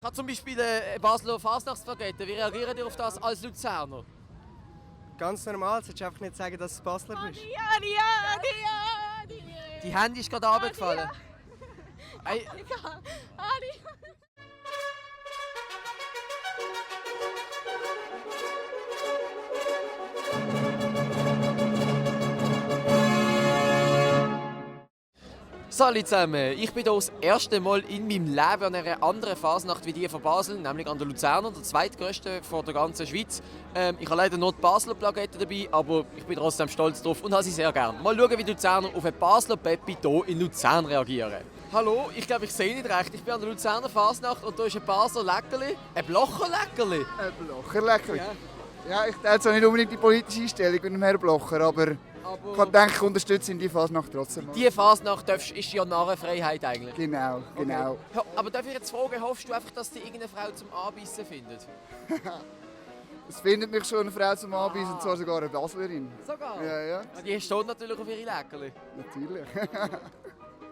Ich habe zum Beispiel eine Basler Fasnachtsplakette. Wie reagiert ihr auf das als Luzerner? Ganz normal, solltest du einfach nicht sagen, dass du Basler bist. Die Handy ist gerade runtergefallen. Hey. Salut zusammen, ich bin hier das erste Mal in meinem Leben an einer anderen Fasnacht wie die von Basel, nämlich an der Luzerner, der zweitgrößte von der ganzen Schweiz. Ich habe leider nur die Basler Plakette dabei, aber ich bin trotzdem stolz drauf und habe sie sehr gerne. Mal schauen, wie die Luzerner auf ein Basler Peppi hier in Luzern reagieren. Hallo, ich glaube, ich sehe nicht recht. Ich bin an der Luzerner Fasnacht und hier ist ein Basler Leckerli. Ein Blocher-Leckerli? Ein Blocher-Leckerli? Ja, ich teile zwar nicht unbedingt die politische Einstellung mit dem Herrn Blocher, aber ich denke, ich unterstütze ihn die Fasnacht trotzdem. Die Fasnacht ist ja Narrenfreiheit eigentlich. Genau. Okay. Aber darf ich jetzt fragen, hoffst du einfach, dass die irgendeine Frau zum Anbeissen findet? Es findet mich schon eine Frau zum Anbeissen, und zwar sogar eine Baslerin. Sogar? Ja. Die steht natürlich auf ihre Leckerli. Natürlich.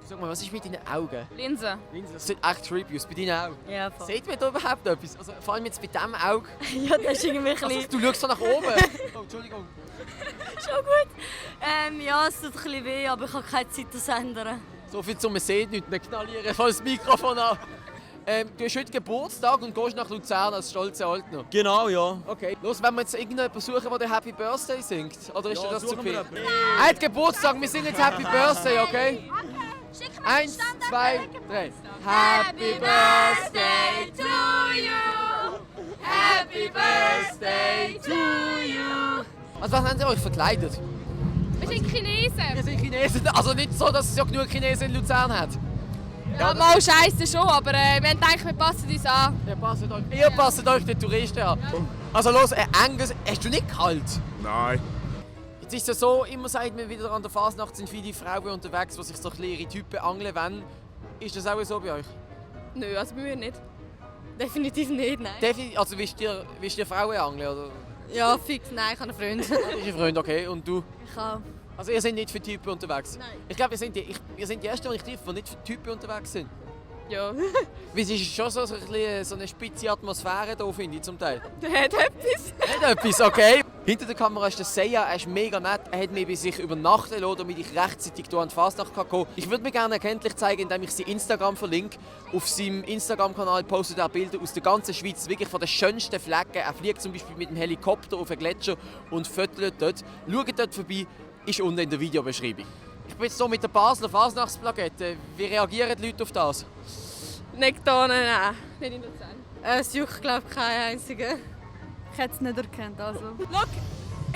Sag mal, was ist mit deinen Augen? Linse. Das sind echt creepy aus. Bei deinen Augen? Ja, voll. Sieht man da überhaupt etwas? Also, vor allem jetzt bei diesem Auge. Ja, das ist irgendwie ein bisschen... Also, du schaust so nach oben. Oh, Entschuldigung. Schon gut. Ja, es tut ein bisschen weh, aber ich habe keine Zeit, das zu ändern. So viel zum Sehen, nicht mehr knallieren von das Mikrofon an. Du hast heute Geburtstag und gehst nach Luzern als stolzer Altner. Genau, ja. Okay. Los, wenn wir jetzt irgendjemanden suchen, der Happy Birthday singt? Oder ist dir das zu suchen viel? wir Er hat Geburtstag, wir singen jetzt Happy Birthday, okay? 1, 2, 3. Happy Birthday to you! Happy Birthday to you! Also was haben Sie euch verkleidet? Wir sind Chinesen. Wir sind Chinesen, also nicht so, dass es ja genug Chinesen in Luzern hat. Ja, mal scheisse schon, aber wir haben gedacht, wir passen uns an. Ihr passt euch den Touristen an. Also los, ein enges... Hast du nicht kalt? Nein. Jetzt ist es so, immer sagt man wieder, an der Fasnacht sind viele Frauen unterwegs, die sich so kleine Typen angeln wollen. Ist das auch so bei euch? Nö, also bei mir nicht. Definitiv nicht, nein. Also willst du Frauen angeln? Oder? Ja, fix, nein, ich habe einen Freund. Das ist ein Freund, okay. Und du? Ich habe... Also ihr seid nicht für Typen unterwegs? Nein. Ich glaube, wir sind die Ersten, die ich treffe, die nicht für Typen unterwegs sind. Ja. Weil es ist schon so eine spitze Atmosphäre hier, finde ich, zum Teil. Der hat etwas. Nicht etwas, okay? Hinter der Kamera ist der Seiya, er ist mega nett. Er hat mich bei sich übernachten lassen, damit ich rechtzeitig hier an die Fasnacht kommen kann. Ich würde mir gerne erkenntlich zeigen, indem ich sein Instagram verlinke. Auf seinem Instagram-Kanal postet er Bilder aus der ganzen Schweiz, wirklich von den schönsten Flecken. Er fliegt zum Beispiel mit dem Helikopter auf einen Gletscher und fotografiert dort. Schaut dort vorbei, ist unten in der Videobeschreibung. Ich bin jetzt hier mit der Basler Fasnachtsplakette. Wie reagieren die Leute auf das? Nicht da, nein. Nicht in Luzern. Es juckt, glaube ich, keinen einzigen. Ich hätte es nicht erkannt, also. Schau,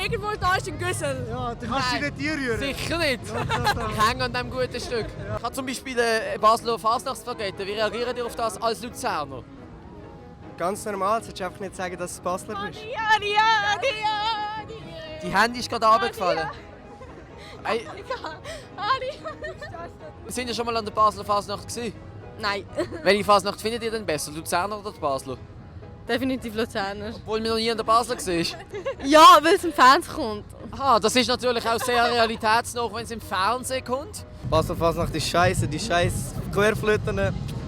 irgendwo da ist ein Güssel. Ja, du kannst dich nicht rühren. Sicher nicht! Ich hänge an diesem guten Stück. Ich habe zum Beispiel eine Basler Fasnachtsplakette. Wie reagiert ihr auf das als Luzerner? Ganz normal, solltest du einfach nicht sagen, dass du Basler bist. Die Handy ist gerade runtergefallen. Hey, sind ihr schon mal an der Basler Fasnacht gewesen? Nein. Welche Fasnacht findet ihr denn besser, Luzerner oder die Basler? Definitiv Luzerner. Obwohl wir noch nie an der Basler gesehen. Ja, weil es im Fernsehen kommt. Aha, das ist natürlich auch sehr realitätsnah, wenn es im Fernsehen kommt. Basler Fasnacht ist scheiße, die scheiß Querflöten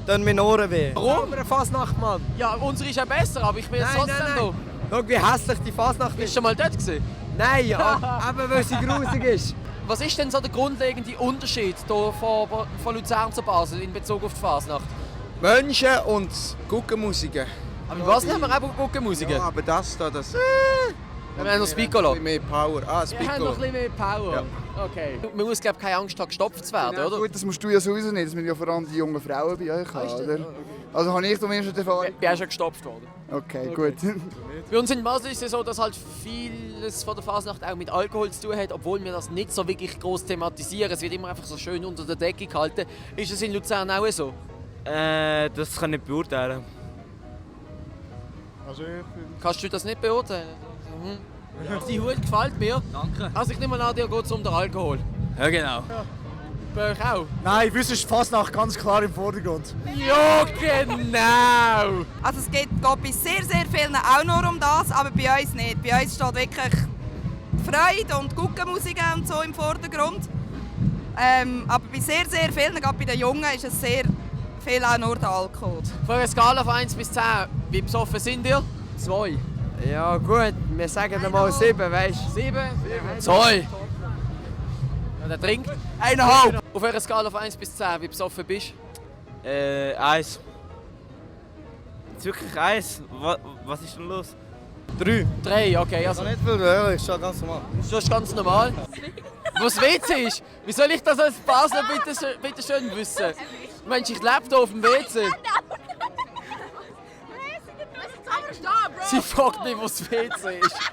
tun mir Ohren weh. Warum? Aber eine Fasnacht, Mann. Ja, unsere ist ja besser, aber ich bin jetzt trotzdem da. Schau, wie hässlich die Fasnacht Bist du ist. schon mal dort gewesen? Nein, ja, aber weil sie grusig ist. Was ist denn so der grundlegende Unterschied hier von Luzern zu Basel in Bezug auf die Fasnacht? Menschen und Guckenmusiken. Aber was haben wir auch Guckenmusiken? Ja, aber das da, das... Wir haben noch das Piccolo. Ein bisschen mehr Power. Ah, das Wir haben noch Piccolo. ein bisschen mehr Power. Okay. Man muss, glaube ich, keine Angst haben, gestopft zu werden, oder? Gut, das musst du ja sowieso nicht, das müssen ja vor allem die jungen Frauen bei euch haben, oder? Also habe ich zumindest die Erfahrung. Ich bin schon gestopft worden. Okay, gut. Bei uns in Basel ist es so, dass halt vieles von der Fasnacht auch mit Alkohol zu tun hat, obwohl wir das nicht so wirklich groß thematisieren. Es wird immer einfach so schön unter der Decke gehalten. Ist es in Luzern auch so? Das kann ich nicht beurteilen. Kannst du das nicht beurteilen? Mhm. Die Hut gefällt mir. Danke. Also ich nehme an, dir geht es um den Alkohol. Ja, genau. Bei euch auch? Nein, für uns ist die Fasnacht ganz klar im Vordergrund. Ja, genau! Also es geht bei sehr, sehr vielen auch nur um das, aber bei uns nicht. Bei uns steht wirklich Freude und Guckenmusik und so im Vordergrund. Aber bei sehr, sehr vielen, gerade bei den Jungen, ist es sehr viel auch nur den Alkohol. Von einer Skala von 1 bis 10, wie besoffen sind ihr? 2. Ja gut, wir sagen mal 7, weißt du? 7? 2. Ja, der trinkt? 1,5. Auf einer Skala von 1 bis 10, wie besoffen bist 1. Jetzt wirklich 1? Was ist denn los? 3. 3, okay. Also, Nicht viel, ja, ist schon ganz normal. das ist ganz normal. Wo das WC ist? Wie soll ich das als Basler bitte schön wissen? Mensch, ich lebe hier auf dem WC. Sie fragt mich, wo das WC ist.